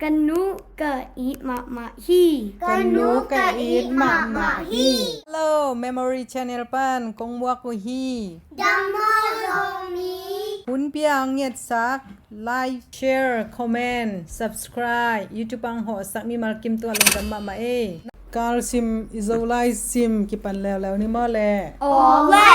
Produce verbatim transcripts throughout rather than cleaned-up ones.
Ka nu ka it mahmah hi. Ka nu ka it mahmah hi. Hello, Memory Channel pan kong muak uh hi. Dam maw Zomi? Hun pia hong ngetsak, like, share, comment, subscribe, YouTube ang hawhsak mimal kim tua lungdam mahmah ei. Kalsim i Zolai sim kipan leuleu ni maw le? Aw le.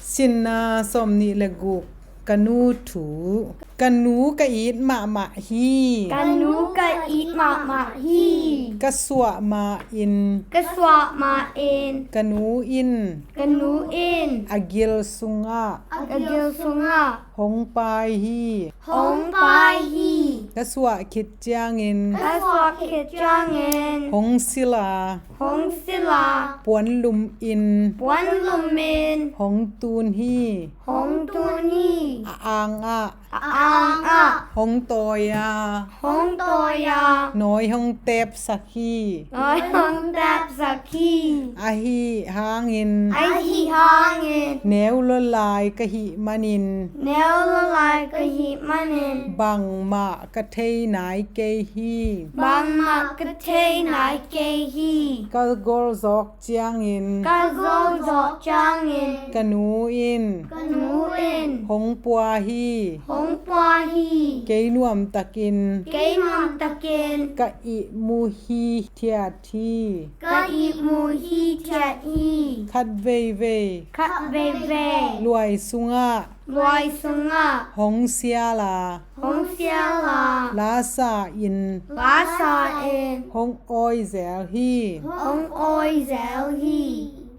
Sinna sawm nih le guk. Ka nu thu. Ka nu ka it mahmah hi. Ka nu ka it mahmah hi. Ka suah ma-in. Ka suah ma-in. Ka nu in. Ka nu in. A gil sungah. A gil sungah. Hong pai hi. Hong pai hi. Ka suah khit ciangin. Ka suah khit ciangin. Hong sil a. Hong sil a. Puan lum in. Puan lum in. Hong tun hi. Hong tun hi. A ang ah. A ang ah. Hong tawi a. Hong tawi a. Nawi hong tepsak hi. Nawi hong tepsak hi. Ahi hangin. Ahi hangin. Neu lua lai ka hih manin. Neu lua lai ka hih manin. Bangmah ka thei nai kei hi. Bangmah ka thei nai kei hi. Ka gol zawk ciangin. Ka gol zawk ciangin. Ka nu in. Ka nu in. Hong pua hi. Hong pua hi. Kei nuamtakin. Kei nuamtakin. Ka ihmu hithiat hi. Ka ihmu hithiat hi. Khat veivei. Khat veivei. Luai sungah. Luai sungah. Hong sial a. Hong sial a. Lasa in. Lasa in. Hong awi zel hi. Hong awi zel hi.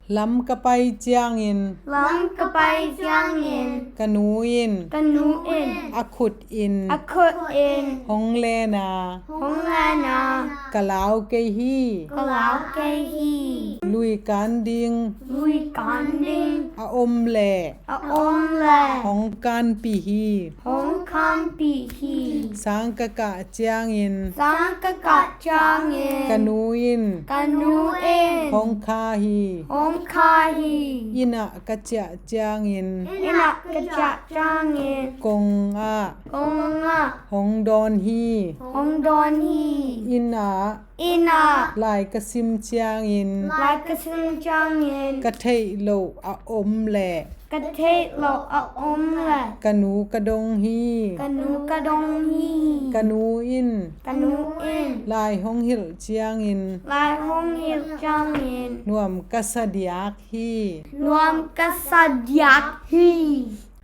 Lam ka pai ciangin. Lam ka pai ciangin. Ka nu in. Ka nu in. A khut in. A khut in. Hong len a. Hong len a. Ka lau kei hi. Ka lau kei hi. Lui kan ding. Lui kan ding. A om leh. A om leh. Hong kanpih hi. Hong kanpih hi. Sang ka kah ciangin. Sang ka kah ciangin. Ka nu in. Ka nu in. Hong kha hi. Hong kha hi. Inn ah ka ciah ciangin. Inn ah ka ciah ciangin. Kong ah. Kong ah. Hong dawn hi. Hong dawn hi. Inn ah. Inn ah. Lai ka sim ciangin. Lai ka sim ciangin. Ka theih loh a om leh. Ka theih loh a om leh. Ka nu ka dong hi. Ka nu ka dong hi. Ka nu in. Ka nu in. Lai hong hilh ciangin. Lai hong hilh ciangin. Nuam ka sa diak hi. Nuam ka sa diak hi.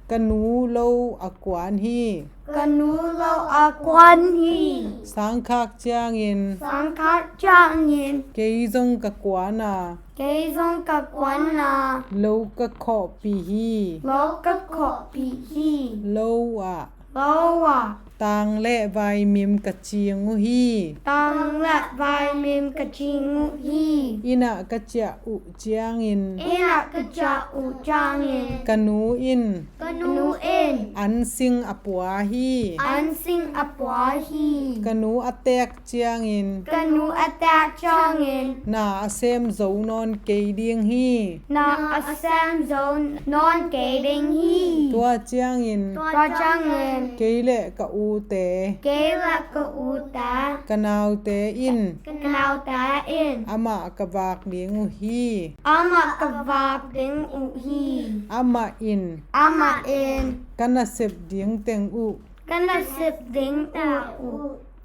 Ka nu lo a kuan hi. Ka nu lo a kuan hi. Sang khak ciangin. Sang khak ciangin. Kei zong ka kuan a. Kei zong ka kuan a. Lo ka khawhpih hi. Lo ka khawhpih hi. Lo ah. Lo ah. Tang le vaimim ka cing uh hi. Tang le vaimim ka cing uh hi. Inn ah ka ciah uh ciangin. Inn ah ka ciah uh ciangin. Ka nu in. Ka nu in. An sing a pua hi. An sing a pua hi. Ka nu a teek ciangin. Ka nu a teek ciangin. Na a sem zo nawn kei ding hi. Na a sem zo nawn kei ding hi. Tua ciangin. Tua ciangin. Kei le ka ute. Kei le ka ute. Ka naute in. Ka naute in. Amah ka vak ding uh hi. Amah ka vak ding uh hi. Amah in. Amah in. Ka nasep ding teng uh. Ka nasep ding uh.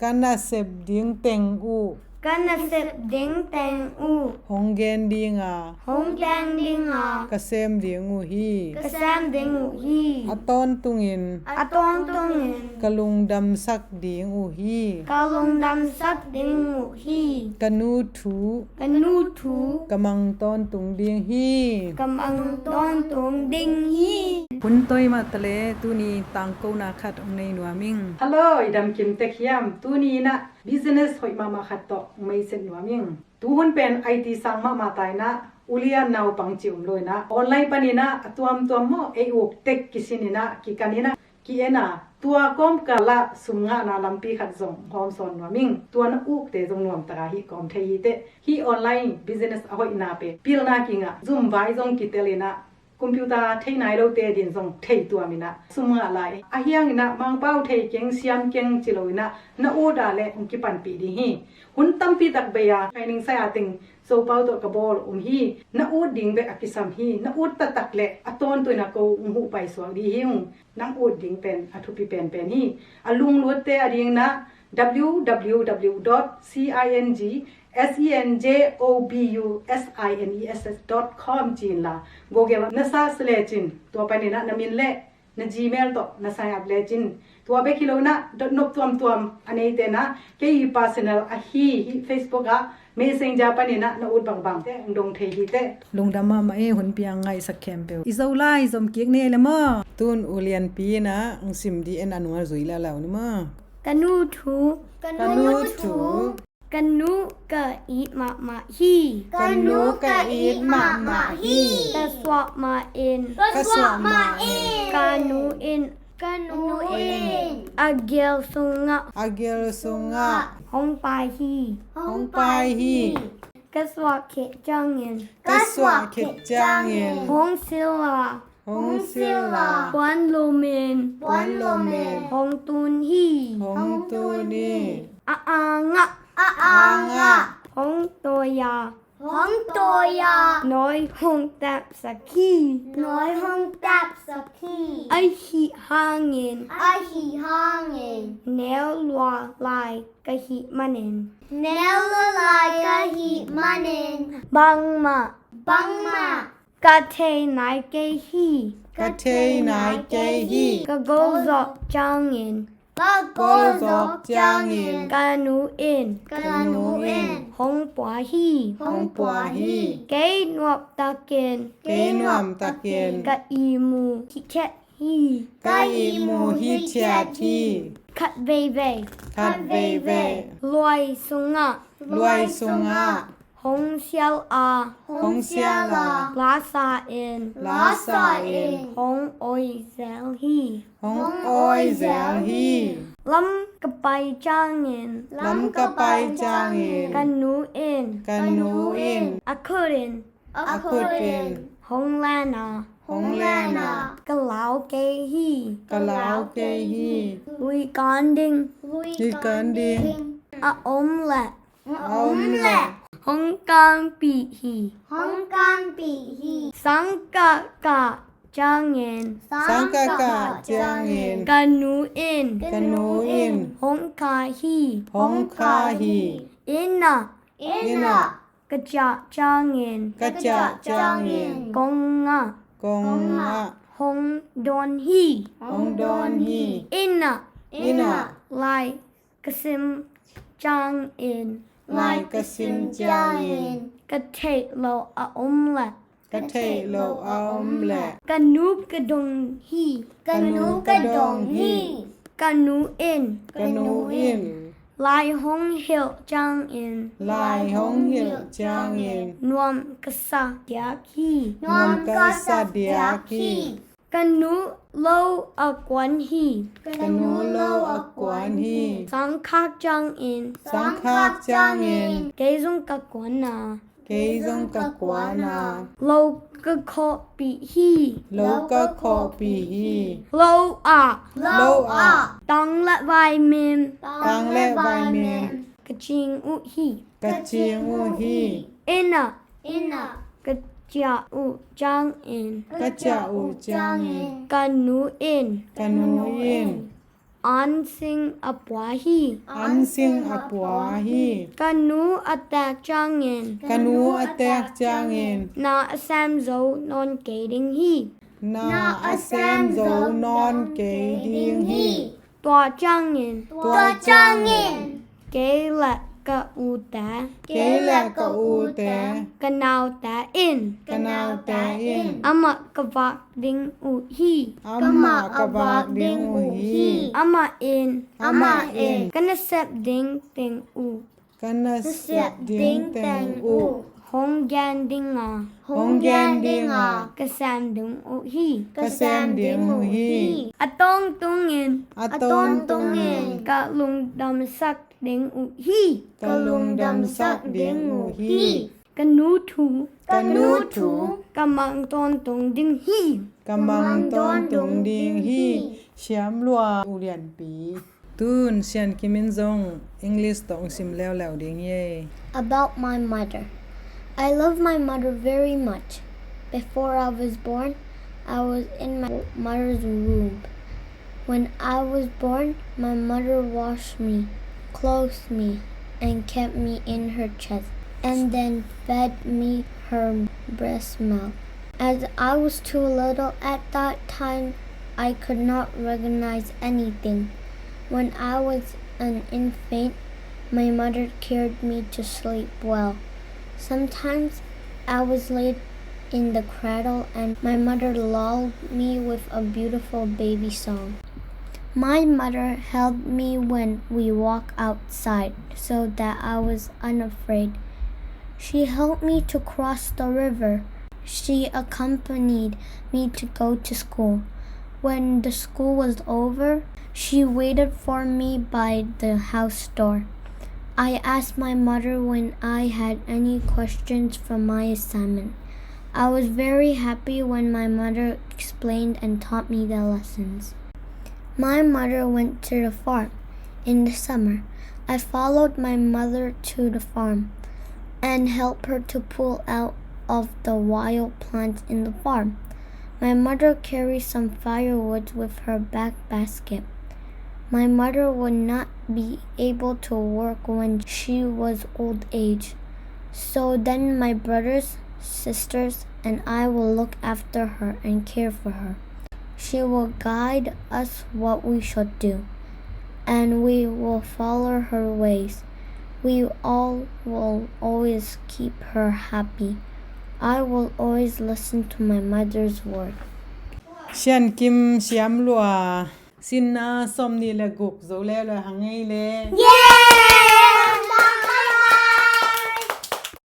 Ka nasep ding teng uh. Ka nasep ding teng uh. Hong gen ding a. Hong gen ding a. Ka sem ding uh hi. Ka sem ding uh hi. A tawntungin. A tawntungin. Ka lungdamsak ding uh hi. Ka lungdamsak ding uh hi. Ka nu thu. Ka nu thu. Ka mang tawntung ding hi. Ka mang tawntung ding hi. Hun toi mah ta le tuni tangkona khat hong nei nuam ing. Hello, i dam kim tek hiam? Tuni in ah business hoih mahmah khat tawh hong meiset nuam ing. Tuhun pen I T sang mahmah ta in ah, ulian naupang ci um lo in ah, online pan in ah a tuamtuam maw ei uk tek kisin in ah kikan in ah ki-en a, tua kawmkal ah sum ngahna lampi khat zong hawm sawn nuam ing. Tua na ukte zong nuamtak a hih kawm thei hi teh. Hih online business a hoihna pen pilna kingah zum vai zong kitel in ah Computer thei nai lote din zong thei tuam in ah sum ngah lai. Ahi hangin ah Mangpau thei keng, siam keng ci lo in ah na ut ah leh hong kipanpih ding hi. Hun tampi tak bei a training sai-a teng Zopau tawh ka bawl om hi. Na ut ding bek a kisam hi. Na ut taktak leh a tawntung in ah ko hong huh paisuak ding hi ung. Nang ut ding pen a thupi penpen hi. A lunglutte a dingin ah w w w dot c i n g s e n j o b u s i n e s s dot com ci inla, Google na search lecin tua panin ah na min leh na Gmail tawh na sign up lecin, tua bek hi lo in ah dot nop tuamtuam a neite in ah kei personal ahi hi Facebook ah, Messenger panin ah na ut bangbang te hong dong thei hi teh. Lungdam mahmah e, hun piang ngaihsak khempeuh. I Zolai zom kik ni ei le maw. Tun U Lianpi in ah hong sim ding en, a nung a zui lala uh ni maw. Ka nu thu. Ka nu thu. Ka nu ka it mahmah hi. Ka nu ka it mahmah hi. Ka suah mah in. Ka suah mah in. Ka nu in. Ka nu in. A gil sungah. A gil sungah. Hong pai hi. Hong pai hi. Ka suah khit ciangin. Ka suah khit ciangin. Hong sil a. Hong sil a. Puan lum in. Puan lum in. Hong tun hi. Hong tun hi. A angah. A angah. Hong tawi a. Hong tawi a. Nawi hong tepsak hi. Nawi hong tepsak hi. Ahih hangin. Ahih hangin. Neu lua lai ka hih manin. Neu lua lai ka hih manin. Bangmah. Bangmah. Ka thei nai kei hi. Ka thei nai kei hi. Ka gol zawk ciangin. Ka gol zawk ciangin. Ka nu in. Ka nu in. Hong pua hi. Hong pua hi. Kei nuam takin. Kei nuam takin. Ka ihmu hi khiat hi. Ka ihmu hi khiat hi. Khat veivei. Khat veivei. Luai sungah. Luai sungah. Hong sial a. Hong sial a. Lasa in. Lasa in. Hong awi zel hi. Hong awi zel hi. Lam ka pai ciangin. Lam ka pai ciangin. Ka nu in. Ka nu in. A khut in. A khut in. Hong len a. Hong len a. Ka lau kei hi. Ka lau kei hi. Lui kan ding. Lui kan ding. A om leh. A om leh. Hong kanpih hi. Hong kanpih hi. Sang ka kah ciangin. Sang ka kah ciangin. Ka nu in. Ka nu in. Hong kha hi. Hong kha hi. Inn ah. Inn ah. Ka ciah ciangin. Ka ciah ciangin. Kong ah. Kong ah. Hong dawn hi. Hong dawn hi. Inn ah. Inn ah. Lai ka sim ciangin. Lai ka sim ciangin. Ka theih loh a om leh. Ka theih loh a om leh. Ka nu ka dong hi. Ka nu ka dong hi. Ka nu in. Ka nu in. Lai hong hilh ciangin. Lai hong hilh ciangin. Nuam ka sa diak hi. Nuam ka sa diak hi. Ka nu lo a kuan hi. Ka nu lo a kuan hi. Sang khak ciangin. Sang khak ciangin. Kei zong ka kuan a. Kei zong ka kuan a. Lo ka khawhpih hi. Lo ka khawhpih hi. Lo ah. Lo ah. Tang le vaimim. Tang le vaimim. Ka cing uh hi. Ka cing uh hi. Inn ah. Inn ah. Ka ciah uh ciangin. Ka ciah uh ciangin. Ka nu in. Ka nu in. An sing a pua hi. An sing a pua hi. Ka nu a teek ciangin. Ka nu a teek ciangin. Na a sem zo nawn kei ding hi. Na a sem zo nawn kei ding hi. Tua ciangin. Tua ciangin. Kei le ka ute. Kei le ka ute. Ka naute in. Ka naute in. Amah ka vak ding uh hi. Amah ka vak ding uh hi. Amah in. Amah in. Ka nasep ding teng uh. Ka nasep ding teng uh. Hong gen ding a. Hong gen ding a. Ka sem ding uh hi. Ka sem ding uh hi. A tawntungin. A tawntungin. Ka lungdamsak ding uh hi. Ka lungdamsak ding uh hi. Ka nu thu. Ka nu thu. Ka mang tawntung ding hi. Ka mang tawntung ding hi. Siam lua, U Lianpi. Tun Sian Kim in zong English tawh sim leuleu ding hi. About my mother. I love my mother very much. Before I was born, I was in my mother's womb. When I was born, my mother washed me, clothed me, and kept me in her chest, and then fed me her breast milk. As I was too little at that time, I could not recognize anything. When I was an infant, my mother carried me to sleep well. Sometimes I was laid in the cradle and my mother lulled me with a beautiful baby song. My mother held me when we walked outside so that I was unafraid. She helped me to cross the river. She accompanied me to go to school. When the school was over, she waited for me by the house door. I asked my mother when I had any questions from my assignment. I was very happy when my mother explained and taught me the lessons. My mother went to the farm in the summer. I followed my mother to the farm and helped her to pull out of the wild plants in the farm. My mother carried some firewood with her back basket. My mother would not be able to work when she was old age. So then my brothers, sisters, and I will look after her and care for her. She will guide us what we should do, and we will follow her ways. We all will always keep her happy. I will always listen to my mother's word. Sian Kim siam lua. Sinna sawm nih le guk zo leuleu hang ei le.